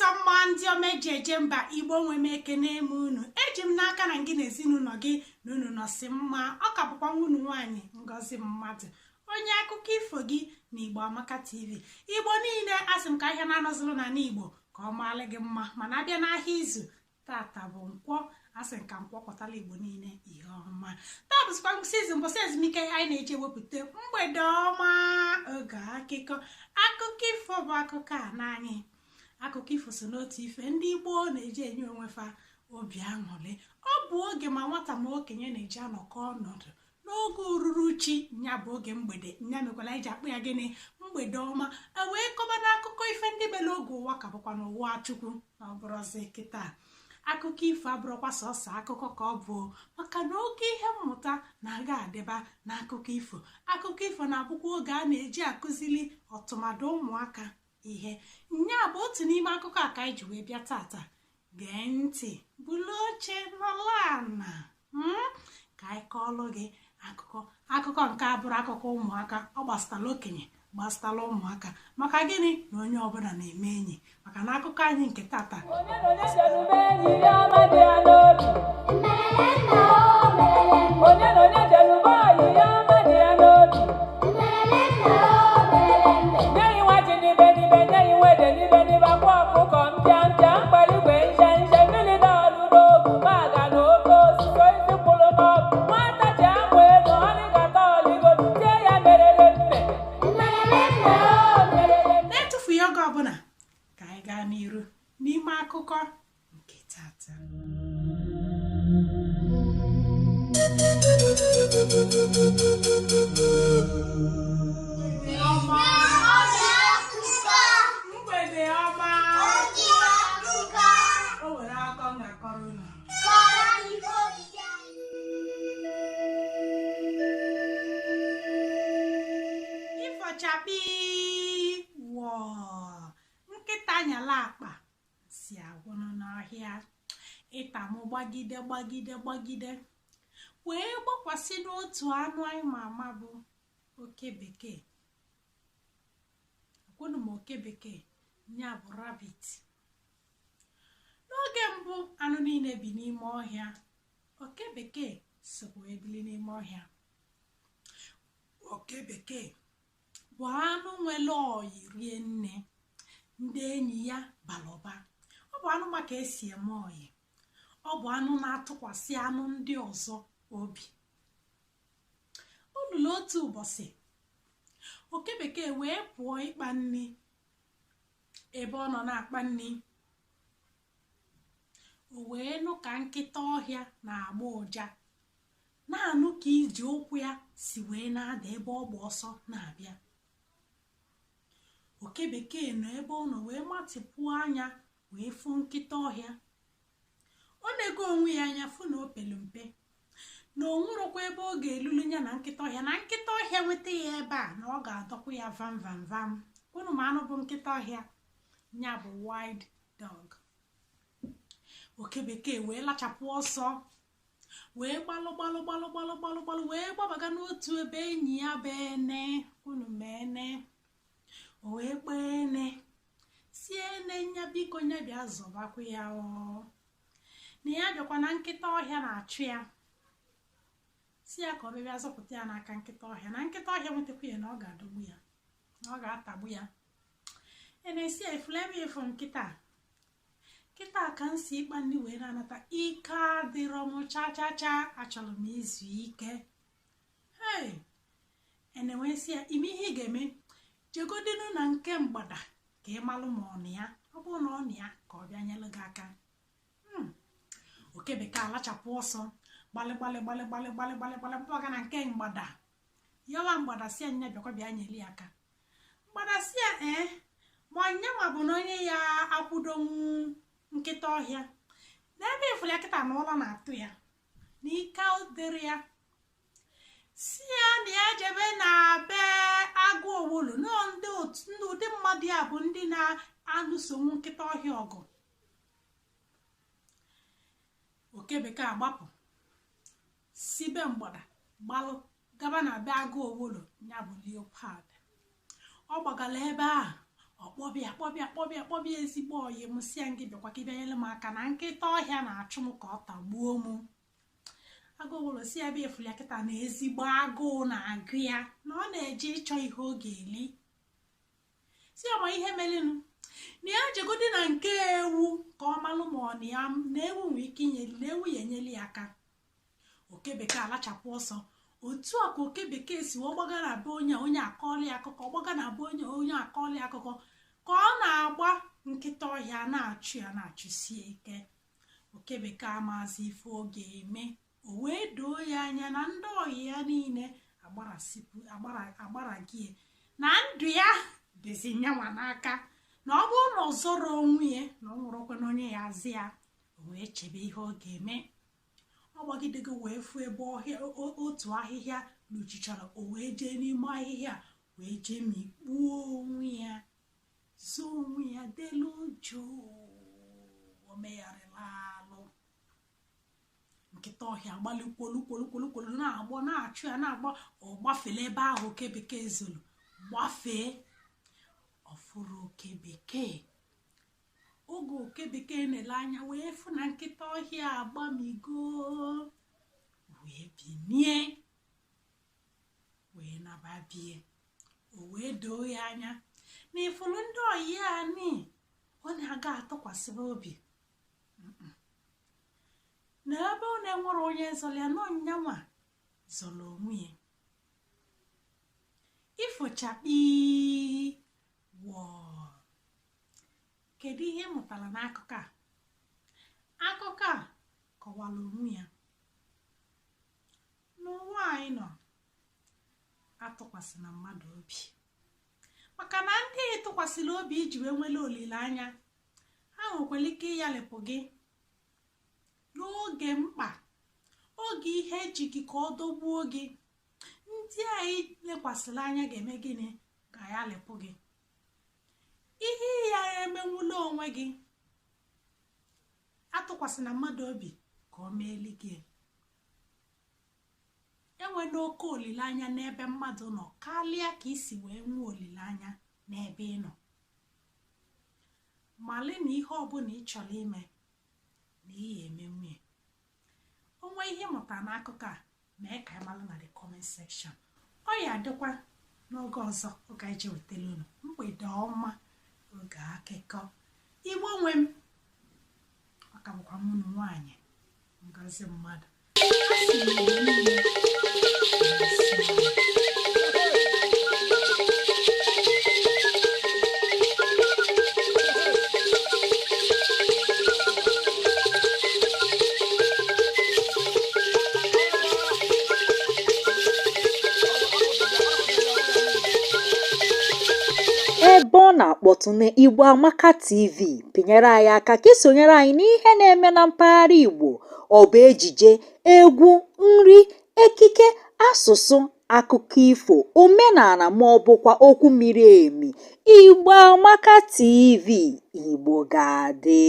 Ụzọ mma ndị ọma eji eje mba. Igbo nwe m, ekene m unu. Eji m n'aka na gị na ezinụlọ gị na unu nọsị mma. Ọ ka bụkwa nwa unu nwaanyị, Ngozi Mmadụ, onye akụkọ ifo gị na Igbo Amaka TV. Igbo niile, asị m ka ahịa na-anọzụrụ n'ala Igbo ka ọ maalị gị mma. Mana abịa n'ahịa izu, tata bụ Nkwọ. Asị m ka Nkwọ kwọtala Igbo niile ihe ọma. Taa bụzikwa ngwụsị izu, mbọsị ezumike anyị na-eji ewepụta mgbede ọma, oge akụkọ. Akụkọ ifo bụ akụkọ a na anyị. Akụkọ ifo so n'otu ife ndị gboo na-eji enye onwe fa obi aṅụrị. Ọ bụ oge ma nwata ma okenye na-eji anọkọ ọnọdụ n'oge ururuchi, nya bụ oge mgbede. Nya mekwala anyị ji akpọ ya gịnị? Mgbede ọma. E wee kọba n'akụkọ ife ndị mere oge ụwa ka bụkwa n'ụwa Chukwu na ọ bụrụzi kịta. Akụkọ ifo abụrụkwa sọsọ akụkọ ka ọ bụ, maka na oke ihe mmụta na-aga adịba n'akụkọ ifo. Akụkọ ifo na-abụkwa oge a na-eji akụzili ọtụmadụ ụmụaka ihe. Nya bụ otu n'ime akụkọ a ka anyị ji wee bịa tata. Gee ntị, bulu oche, nọla ana, ka anyị kọọlụ gị akụkọ. Akụkọ nke a bụrụ akụkọ ụmụaka, ọ gbasatala okenye, gbasatala ụmụaka. Maka gịnị? Na onye ọbụla na-eme enyi. Maka na akụkọ anyị nke tata, Onye na onye jelube enyi ya amadị ya n'obi. Onye na onye jelube ọyị ya amadị ya n'obi. Nye nwa ji n'ibe n'ibe, nye nwa ede n'ibe n'ibe, akwa ọkụkọ mpịa mpịa, mkpaligwe nje nje, mmiri dọọlụ n'ogu, maga na oke osisi isi kwụrụ n'ọkụ. Nwata ji amụ elu, ọlịgata ọlịgo, tie ya merere mme. Na-etufughị oge ọbụla, ka anyị gaa n'iru n'ime akụkọ nke tata. Ọma, mgbede ọma. O nwere akọ m ga-akọrọ unu. Ifo chakpi wọọ, nkịta nyala akpa si agwụnụ n'ọhịa. Ịtamụ gbagide gbagide gbagide wee gbakwasị n'otu anụ anyị ma ama bụ oke bekee. Akwụnụ m oke bekee, nya bụ rabbit. N'oge mbụ anụ niile bi n'ime ọhịa, oke bekee sokwa wee bili n'ime ọhịa. Oke bekee bụ anụ nwere ọyị rie nne, ndị enyi ya bara ụba. Ọ bụ anụ maka esi eme ọyị. Ọ bụ anụ na-atụkwasị anụ ndị ọzọ obi. O lulu otu ụbọchị, oke bekee wee pụọ ịkpa nri. Ebe ọ nọ na-akpa nri, o wee nụ ka nkịta ọhịa na-agba ụja, na-anụ ka iji ụkwụ ya si wee na-ada ebe ọ gba ọsọ na-abịa. Oke bekee nọ ebe ọ nọ wee matịpụ anya wee fụ nkịta ọhịa. Ọ na-ego onwe ya anya, fụ na o pelu mpe, na o nwụrụkwa ebe ọ ga-elulu ya na nkịta ọhịa, na nkịta ọhịa nweta ya ebe a, na ọ ga-adọkwu ya vam vam vam. Unu ma anụ bụ nkịta ọhịa, ya bụ wild dog. Oke bekee wee lachapụ ọsọ, wee gbalụ gbalụ gbalụ gbalụ gbalụ gbalụ, wee gbabaga n'otu ebe enyi ya bụ ene. Unu ma ene. O wee kpee ene, si ene nya biko, nya bịa zọbakwa ya, ọ na ya bịakwa na nkịta ọhịa na-achụ ya. Si ya ka ọ bịa zọpụta ya n'aka nkịta ọhịa, na nkịta ọhịa nwetakwa ya, na ọ ga-adọgbu ya, na ọ ga-atagbu ya. Ene si ya, ifula ebe ịfụ nkịta kịta ka m si ịkpa nri wee na-anata, ike adịrọ m cha cha cha, achọrọ m izu ike. Hei, ene wee sị ya, ime ihe ị ga-eme, jegodinu na nke mgbada ka ị malụ ma ọ na ya. Ọ bụrụ na ọ na ya, ka ọ bịa nyelụ gị aka. Oke bekee alachapụ ọsọ, gbalị gbalị gbalị gbalị gbalị gbalị gbalị, gbaga na nke mgbada, yawa mgbada, si ya nya bịakwa bịa nyeli ya aka. Mgbada si ya, ee, ma nyanwa bụ na onye ya akwụdonwu nkịta ọhịa n'ebe ifuru ya kịta na ụlọ na-atụ ya na ike dịrị ya. Si ya na ya jebe na be agụ owulu, nọọ ndị otu ndị ụdị mmadụ ya bụ ndị na-alụsonwu nkịta ọhịa ọgụ. Oke bekee agbapụ si be mgbada, gbalụ gaba na be agụ owulu, ya bụ leopard. Ọ gbagala ebe a. Ọ kpọbịa kpọbịa kpọbịa kpọbịa ezigbo ọyị m, si ya ngị bịakwa ka ị bịa nyere m aka na nkịta ọhịa na-achụ m ka ọ tagbuo m. Agụowolo si ya bịa efuli ya kịta na ezigbo agụụ na-agụ ya, na ọ na-eje ịchọ ihe ọ ga-eli. Si ya ma ihe melinụ na ya jegodi na nke ewu ka ọ malụ ma ọ na ya na ewu nwee ike inye na ewu ya enyeli ya aka. Oke bekee alachapụ ọsọ. Otu a ka oke bekee si wee gbaga na be onye onye akọọla ya akụkọ, gbaga na be onye onye akọọla ya akụkọ, ka ọ na-agba nkịta ọhịa na-achụ ya na-achụsie ike. Oke bekee amazi ife ọ ga-eme. O wee doo ya anya na ndị ọyị ya niile agbaragie na ndụ ya dịzi nyanwa n'aka, na ọ bụrụ na ọ zọrọ onwe ya na ọ nwụrụkwa na onye ya azị ya. O wee chebe ihe ọ ga-eme. Ọ gbagidego wee fụ ebe ọhịa otu ahịhịa luchichara, o wee jee n'ime ahịhịa wee jee mikpuo onwe ya, zoo onwe ya delu jụụ. O megharịla alụ. Nkịta ọhịa agbalị kwolu kwolu kwolu kwolu na-agbọ na-achụ ya na-agbọ. Ọ gbafele ebe ahụ oke bekee zoro gbafee. Ọfụrụ oke bekee. Oge oke bekee na-ele anya wee fụ na nkịta ọhịa agbamigo, wee binie wee nababie. O wee doo ya anya na ifuru ndị ọyị ya ni ọ na-aga atụkwasịrị obi na ebe ọ na-enwere onye zọrọ ya, nọ nyanwa zọrọ onwe ya. Ifochakpi wọọ. Kedu ihe ị mụtara n'akụkọ a? Akụkọ a kọwara onwe ya. N'ụwa anyị nọ, atụkwasịna mmadụ obi, maka na ndị tụkwasịrị obi iji wee nwere olileanya ha nwekwara ike ịyalịpụ gị n'oge mkpa, oge ihe eji gị ka ọ dọgbuo gị. Ndị anyị lekwasịrị anya ga-eme gịnị? Ga-ayalịpụ gị. Ihe ya emenwula onwe gị. Atụkwasịna mmadụ obi ka ọ meeli gị. Enwela oke olileanya n'ebe mmadụ nọ karịa ka isi wee nwee olileanya n'ebe ị nọ. Mali na ihe ọbụla ị chọrọ ime na ihe emenwu ya. Onwe ihe ịmụta n'akụkọ a, mee ka anyị mara na the comment section. Ọ ya adịkwa n'oge ọzọ oge anyị ji wetara unu mgbede ọma, oge akụkọ Igbo nwe m. Ọ ka bụkwa m unu nwaanyị Ngozi Mmadụ. Asị m Igbo niile na-esi. Ebe ọ na-akpọtụ na Igbo Amaka TV, pịnyere anyị aka ka isonyere anyị n'ihe na-eme na mpaghara Igbo. Ọ bụ ejije, egwu, nri, ekike, asụsụ, akụkọ ifo, omenala ma ọ bụkwa okwu miri emi. Igbo Amaka TV, Igbo ga-adị.